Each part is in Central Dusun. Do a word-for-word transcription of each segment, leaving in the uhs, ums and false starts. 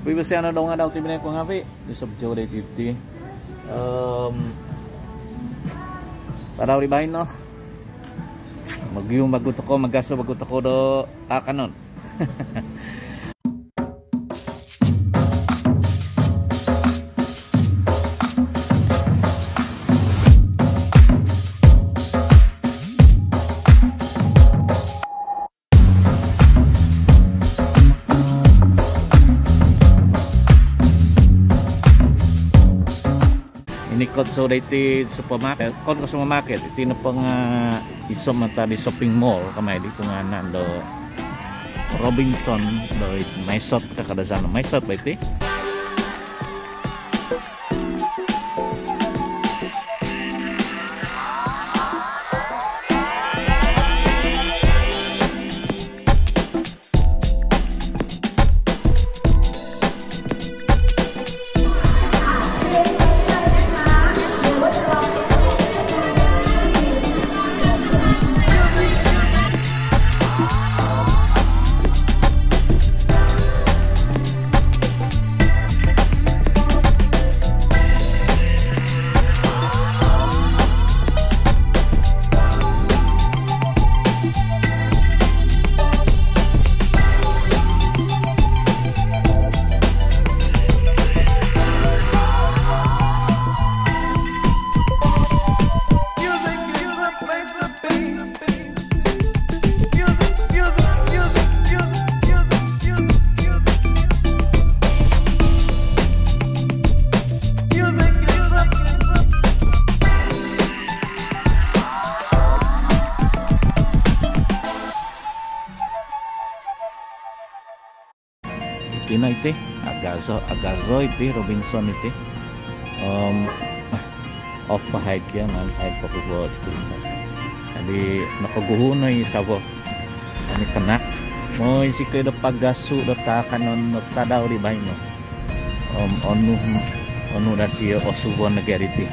Wi, basi ano dong adau ti binai ko ngavi. Di sob jauh dari titi. Em, tadau di baino. Magium bagu toko, magaso bagu toko do akanon. Inikot zou doiti supermarket, okon ko supermarket, iti nopo nga iso mantad di shopping mall kamai di, pungaanan do Robinson do Mae Sot, kakadazan do Mae Sot bo iti. Iti no iti, agazo, agazo iti, Robinson iti. Om, off po high kio, non high po kubo iti. Jadi, nokoguhu no i sabo. Kami tanak. Mooi zikoi do pagasu do taakanon do tadau di baino. Om, onu, onu dati o osuvon nogi iti.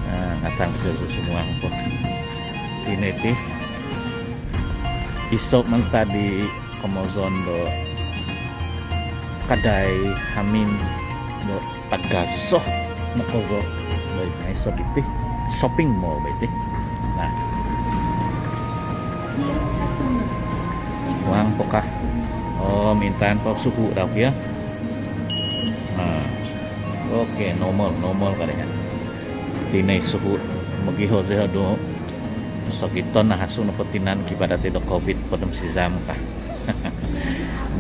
Ah, ngatang ko susumuang po. Iti no iti. Iso mantad di komozon do kadai hamin do tagazo no kozo do iti, shopping mall bo iti. Nah. Sumuang po ka. Om, intaan po suhu dau kio. Nah. Okey, normal, normal ka dau. Iti no i suhu, mogiho-iho do sogiton no, hasu nopo tinan kivaa dati do covid hopod om sizam ka.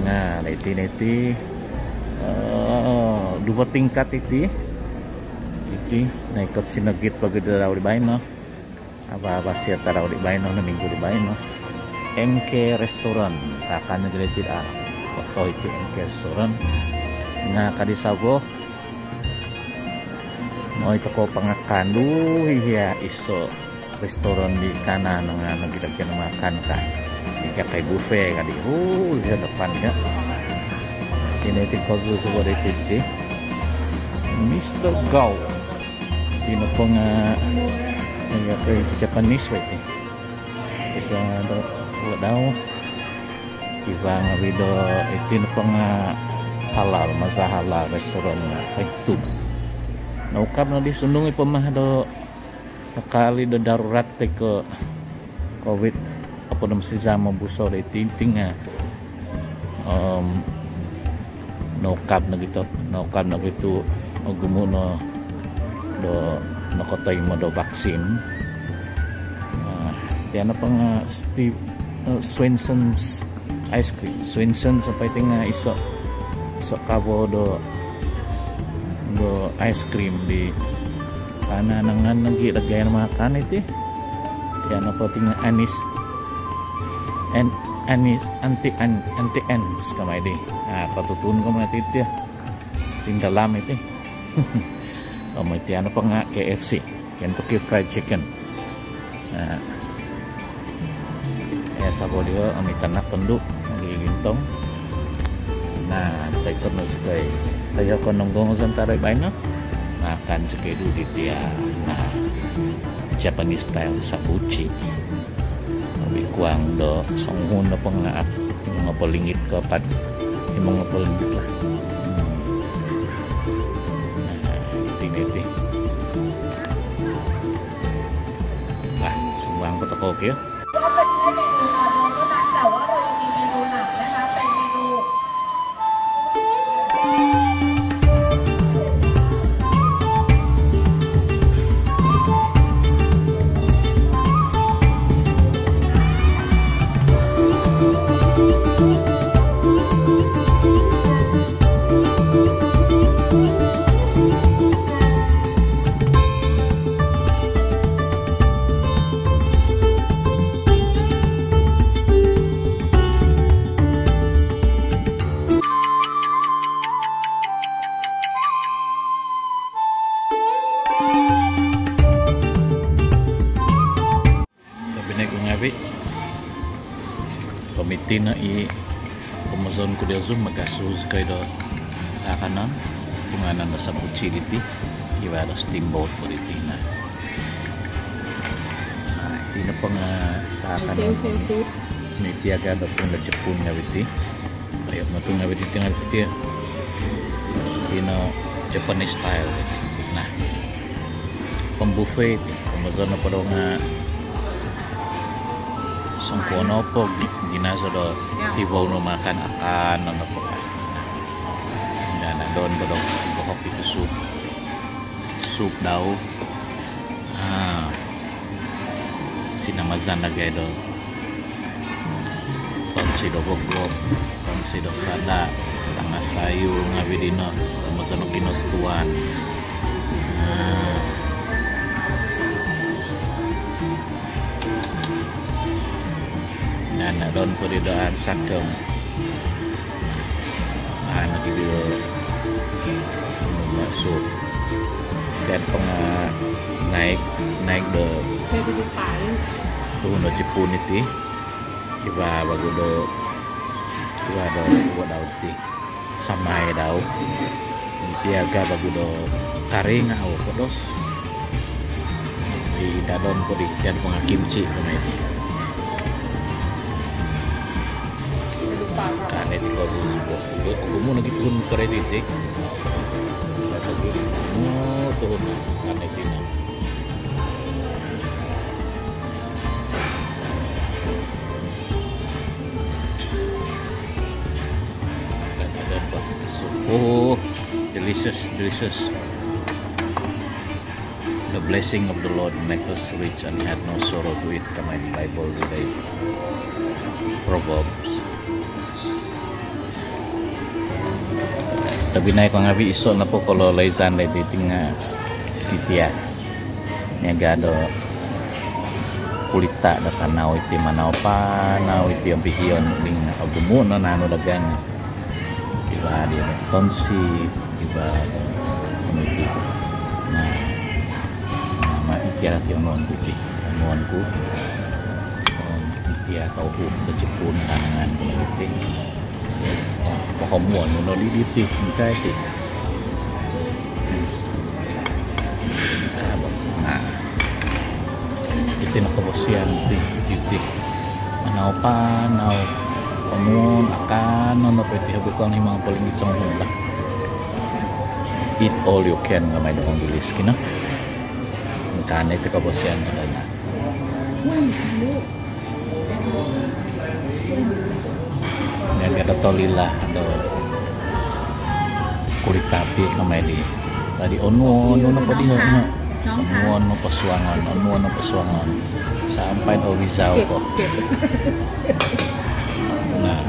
Nga, iti no iti, eh, duvo tingkat iti. Iti, noikot sinogit pogi do tadau di baino. Aba-aba sio tadau di baino, no minggu di baino. M K Restaurant, kakan nogi iti, ah, foto iti M K Restaurant. Nga, ka di sabo, mooi tokou pangakan, duhia iso restoran di kanan nga nogi dagai makan ka. Iga kai buffet ka di. Oh, iya depan ka. Iti no iti kozu subo di titi. Mister Gao. Iti nopo nga, iga kai Japanese bo iti. Iga do, dau. Kivaa ngavi do iti nopo nga halal, maza halal restoran nga. Ai, tu. Naukab no di sundung i poma do kakal i do darurat toi ko covid hopod om sizam momuso do iti, iti nga, om, naukab nogi tu, naukab nogi tu ogumu no do nokotoimo do vaksin. Ah, iti nopo nga Steve, eh, Swenson's ice cream. Swenson's po iti nga iso, iso kavo do, do ice cream di kanan nga nogi dagai makan iti. Iti nopo ti nga anis. An-, anis, anti, an-, anti ants kamai di. Ah, kotutun kamai iti. Iti dalam iti. Om iti nopo nga K F C. Kentucky Fried Chicken. Nah. Iya, sabo dii, om i tanak tondu, mogigintong. Nah, toikot no zikoi. Toyo ko nonggongo santara baino. Makan zikoi dii diti. Nah. Japanese style sabuchi. Lobi kuang do songuhun nopo nga apat, limo nohopod lingit ko apat. Himo ngopod ringgit lah. Hmm. Nah, iti, iti. Nah, sumuang po tokou kio. Tobpinai ku ngaavi', om iti no i komozon ku diozu, magasu zikoi do taakanon, pungaanan do sabuci diti, kivaa do steamboat po diti. Nah, iti nopo nga' taakanon mipiaga' do tuhun do Jepun ngaavi' ti. Iyo, motu ngaavi' diti, ngaavi' diti. Ino Japanese style. Nah, pembuffet ti, komozon nopo do nga' songkuo nopo gi-, ginazo do tivou no makan, akan nopo ka. Nah, ino dondo do gohop iti sup. Sup dau. Ah, sinamazan dagai do tonsi do bogop, tonsi do sada', tanga' sayur ngaavi' dino, komozon no kinotuan. Ah. Nah, ino dondo po di do an sakem. Nah, ino di do masuk. Dan panga naik, naik do tuhun do Jepun iti. Kivaa vagu do, kivaa do, kivaa dau ti. Samai dau. Piaga vagu do kari nga' au podos. Di dadon po di, dan panga kimchi po mai di. Kani ti ko gumu, gumu nogi tuhun kari ti. Gumu tuhun kani ti na. Oh, delicious, delicious. The blessing of the Lord makes us rich and add no sorrow to it, ka mai di Bible today. Proverbs. Tobpinai ku ngaavi', iso' nopo kololoizan diti nga' iti ia. Miaga' do kulita' do tanau iti, manau-panau iti, om pihion diti nga' ogumu' no naanu dagang. Kivaa di tonsi, kivaa do anu iti. Nah, nama iti ia ti onuon ku iti. Onuon ku. Om iti ia tauhu do Jepun, anangan ku lagi ti. Pohomuon no di diti, ingkaa iti. Nah, iti no kobosian ti, iti. Manau-panau, pohomuon, akan no nopo iti, hobi ko lima ngopod ringgit songulun lah. Eat all you can, ka mai do Inggilis kino. Ingkaa no iti kobosian do dana. Miaga' do tolila do kulita' ti, ka mai di. Dadi onuon no nopo diho, onuon no posuangon, onuon no posuangon. Sampai do visa ko. Nah.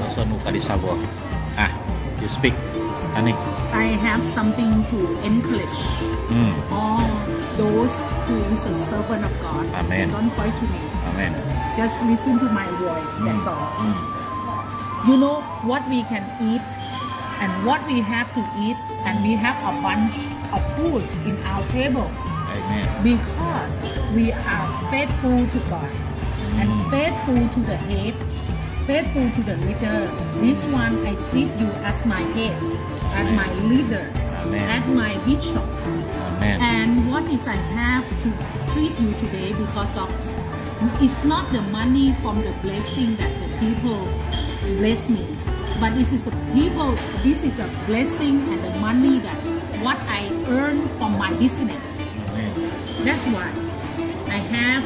Kosonu ka di sabo. Ah, you speak, honey. I have something to encourage all those who is a servant of God. Amen. Don't point to me. Amen. Just listen to my voice, that's all. You know what we can eat and what we have to eat, and we have a bunch of foods in our table. Amen. Because we are faithful to God and faithful to the head, faithful to the leader. This one I treat you as my head, as my leader, as my bishop. Amen. And what is I have to treat you today because of, it's not the money from the blessing that the people bless me. But this is a people, this is a blessing and the money that what I earn from my business. Amen. That's why I have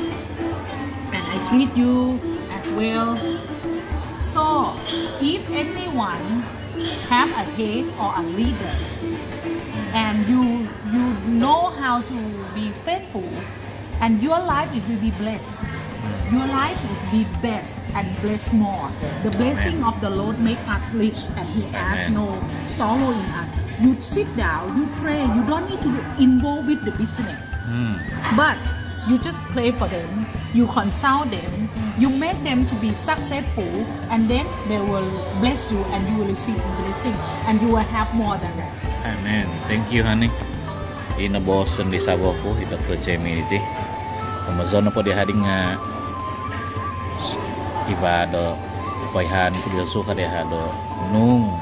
and I treat you as well. So if anyone have a head or a leader and you you know how to be faithful, and your life it will be blessed. Your life will be best and blessed more. The blessing of the Lord make us rich and he has no sorrow in us. You sit down, you pray, you don't need to involve with the business. But you just pray for them, you consult them, you make them to be successful, and then they will bless you and you will receive blessing and you will have more than that. Amen. Thank you, honey. Ino boos di savo ku, i Doktor Jamie diti. Komozon nopo di hadi nga' iba do poihaan ku di suka di hado nung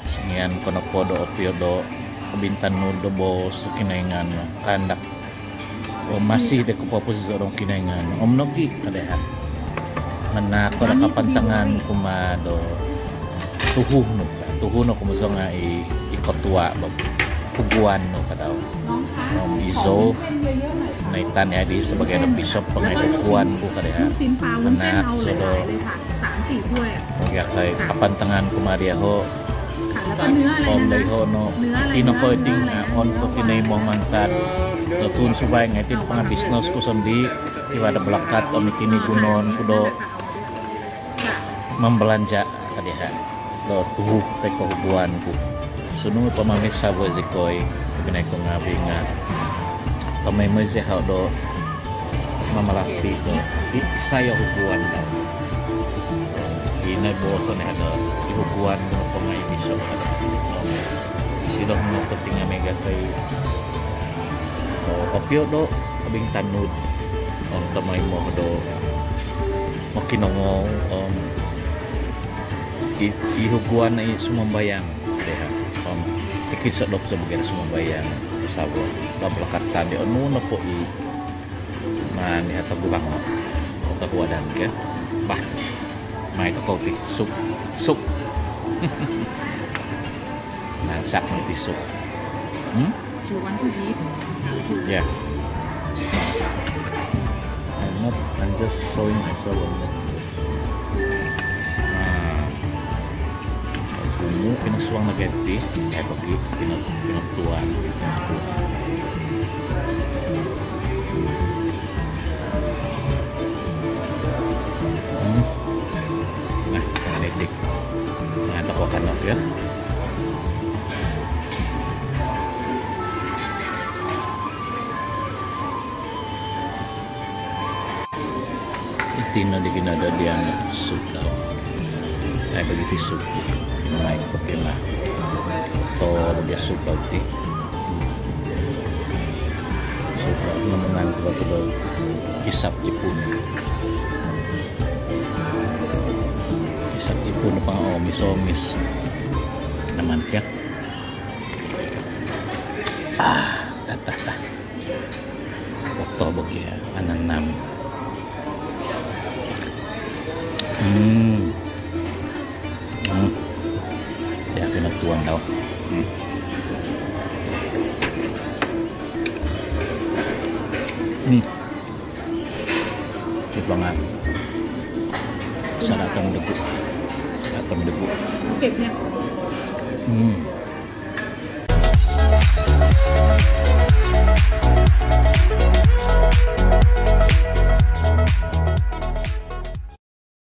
songian ko nopo do opio do kobintanud do boos Kinoingan, kandak o masih de kopoposizon do Kinoingan om nogi' ka diha'. Manahak ko do kapantangan kumaa do tuhu nu ka. Tuhu nu komozon nga' i, i kotua' bo, huguan nu ka dau. Om iso naitan i adi sabagai do bishop pangai huguan ku ka diha'. Manahak so do mogiakai kapantangan kumaa diaho'. Om doiho' no, ino ko iti nga' okon ko' tinoimo mantad do tuhun suvai nga' iti pangabisnes ku sondii'. Kivaa do balakat om iti no gunoon ku do mambalanja' ka diha' do tuhu toi ko' huguan ku. Sundung po mamis savo zikoi, tobpinai ku ngaavi' nga' tomoimo zioho' do mamalati' do i, isai o huguan dau. Ino boos no hado i huguan do pangai bishop. Isido no penting nga' miaga kai o opio do kobintanud om tomoimo do mokinongou om i, i huguan i sumambayang. Diha' om tikid sodop sabagai sumambayang savo. Kabalakatan di onu nopo i maan diha' toguhango' o toguadan ka. Bah, mai tokou ti sup, sup. Nansak no ti sup. Hmm? Do you want to eat? Yeah. I'm not, I'm just showing myself. Nah, bunu pinasuang na gati, eh, pagi pina-, pinatuan. Hmm. Nah, ini dik. Nah, toko kanok ya. Iti no di kinadadian sup dau. Ai, bagi ti sup ti. Mai ko pina. Tor dia sup dau ti. Sup dau namangan ko tu dau kisap Jipun. Kisap Jipun apa, omis-omis. Naman kio. Ah, tah, tah, tah. Oto bo kio, ananam. Hmm. Hmm. Ya, kena tuang tau. Hmm. Hmm. Di pangan. Sa datang debu. Datang debu. Oke, ya. Hmm.